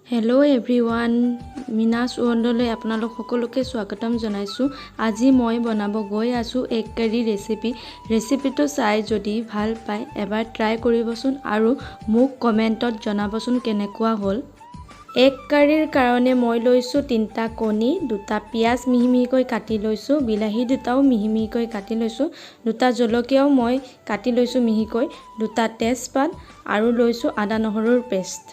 Hello' everyone, Minas ৱৰ্ল্ডলৈ আপোনালোক সকলোকে স্বাগতম জনাইছোঁ। আজি মই বনাব গৈ আছোঁ এগ কাৰী ৰেচিপি। ৰেচিপিটো চাই যদি ভাল পায়, এবাৰ ট্ৰাই কৰিবচোন আৰু মোক কমেণ্টত জনাবচোন কেনেকুৱা হ'ল। এগ কাৰীৰ কাৰণে মই লৈছোঁ তিনিটা কণী, দুটা পিঁয়াজ মিহি মিহিকৈ কাটি লৈছোঁ, বিলাহী দুটাও মিহি মিহিকৈ কাটি লৈছোঁ, দুটা জলকীয়াও মই কাটি লৈছোঁ মিহিকৈ, দুটা তেজপাত আৰু লৈছোঁ আদা নহৰুৰ পেষ্ট।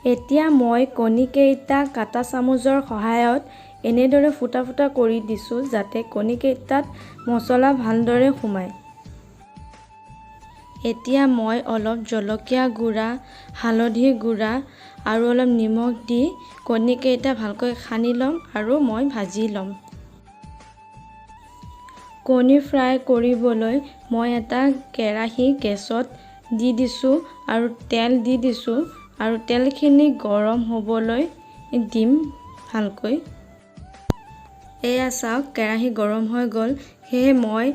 এতিয়া মই কণীকেইটা কাটা চামুচৰ সহায়ত এনেদৰে ফুটা ফুটা কৰি দিছোঁ, যাতে কণীকেইটাত মছলা ভালদৰে সোমায়। এতিয়া মই অলপ জলকীয়া গুড়া, হালধি গুড়া আৰু অলপ নিমখ দি কণীকেইটা ভালকৈ সানি ল'ম আৰু মই ভাজি ল'ম। কণী ফ্ৰাই কৰিবলৈ মই এটা কেৰাহী গেছত দি দিছোঁ আৰু তেল দি দিছোঁ আৰু তেলখিনি গৰম হ'বলৈ দিম ভালকৈ। এয়া চাওক, কেৰাহী গৰম হৈ গ'ল। সেয়ে মই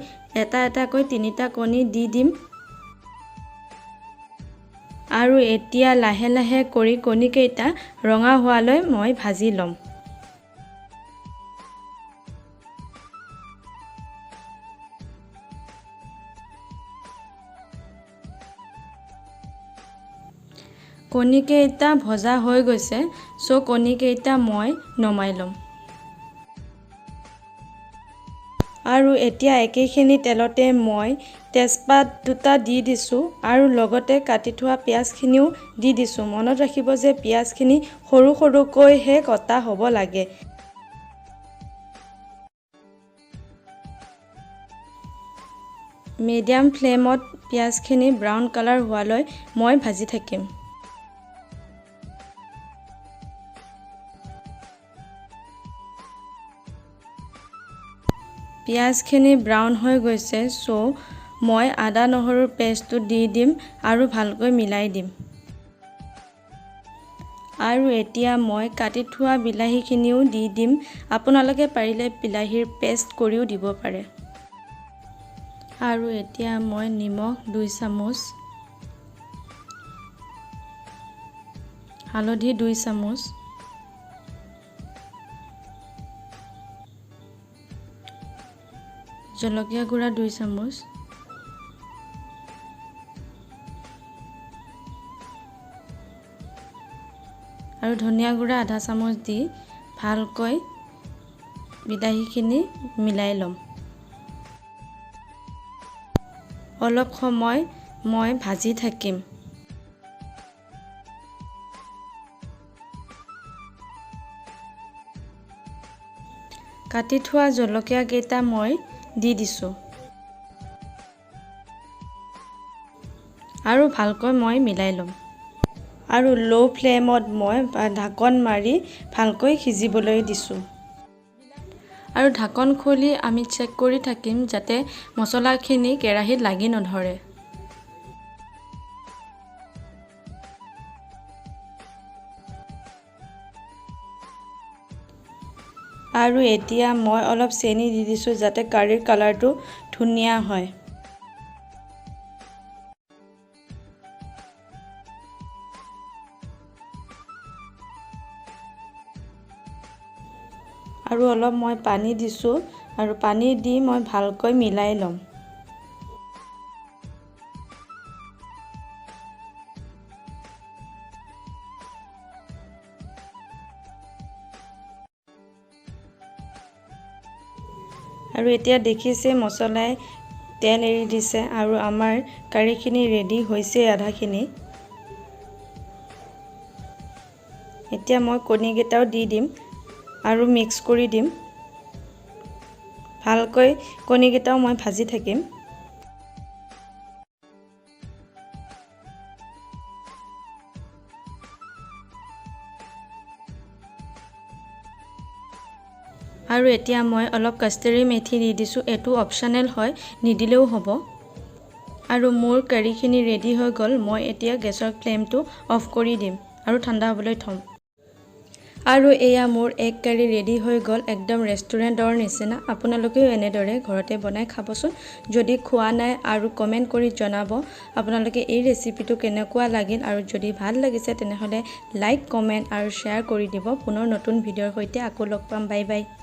এটা এটাকৈ তিনিটা কণী দি দিম আৰু এতিয়া লাহে লাহে কৰি কণীকেইটা ৰঙা হোৱালৈ মই ভাজি ল'ম। কণীকেইটা ভজা হৈ গৈছে, চ' কণীকেইটা মই নমাই ল'ম। আৰু এতিয়া একেখিনি তেলতে মই তেজপাত দুটা দি দিছোঁ আৰু লগতে কাটি থোৱা পিঁয়াজখিনিও দি দিছোঁ। মনত ৰাখিব যে পিঁয়াজখিনি সৰু সৰুকৈহে কটা হ'ব লাগে। মিডিয়াম ফ্লেমত পিঁয়াজখিনি ব্ৰাউন কালাৰ হোৱালৈ মই ভাজি থাকিম। পিঁয়াজখিনি ব্ৰাউন হৈ গৈছে, চ' মই আদা নহৰুৰ পেষ্টটো দি দিম আৰু ভালকৈ মিলাই দিম। আৰু এতিয়া মই কাটি থোৱা বিলাহীখিনিও দি দিম। আপোনালোকে পাৰিলে বিলাহীৰ পেষ্ট কৰিও দিব পাৰে। আৰু এতিয়া মই নিমখ 2 চামুচ, হালধি 2 চামুচ, জলকীয়া গুড়া 2 চামুচ আৰু ধনিয়া গুড়া আধা চামুচ দি ভালকৈ বিলাহীখিনি মিলাই ল'ম। অলপ সময় মই ভাজি থাকিম। কাটি থোৱা জলকীয়াকেইটা মই দি দিছোঁ আৰু ভালকৈ মই মিলাই ল'ম আৰু ল' ফ্লেমত মই ঢাকন মাৰি ভালকৈ সিজিবলৈ দিছোঁ। আৰু ঢাকন খুলি আমি চেক কৰি থাকিম, যাতে মছলাখিনি কেৰাহীত লাগি নধৰে। আৰু এতিয়া মই অলপ চেনি দি দিছোঁ, যাতে কাৰীৰ কালাৰটো ধুনীয়া হয়। আৰু অলপ মই পানী দিছোঁ আৰু পানী দি মই ভালকৈ মিলাই ল'ম। আৰু এতিয়া দেখিছে, মছলাই তেল এৰি দিছে আৰু আমাৰ কাৰীখিনি ৰেডি হৈছে আধাখিনি। এতিয়া মই কণীকেইটাও দি দিম আৰু মিক্স কৰি দিম ভালকৈ। কণীকেইটাও মই ভাজি থাকিম। আৰু এতিয়া মই অলপ কস্তুৰী মেথি দি দিছোঁ। এইটো অপশ্যনেল হয়, নিদিলেও হ'ব। আৰু মোৰ কাৰীখিনি ৰেডি হৈ গ'ল। মই এতিয়া গেছৰ ফ্লেমটো অফ কৰি দিম আৰু ঠাণ্ডা হ'বলৈ থ'ম। আৰু এয়া মোৰ এগ কাৰী ৰেডি হৈ গ'ল, একদম ৰেষ্টুৰেণ্টৰ নিচিনা। আপোনালোকেও এনেদৰে ঘৰতে বনাই খাবচোন যদি খোৱা নাই, আৰু কমেণ্ট কৰি জনাব আপোনালোকে এই ৰেচিপিটো কেনেকুৱা লাগিল। আৰু যদি ভাল লাগিছে তেনেহ'লে লাইক, কমেণ্ট আৰু শ্বেয়াৰ কৰি দিব। পুনৰ নতুন ভিডিঅ'ৰ সৈতে আকৌ লগ পাম। Bye bye.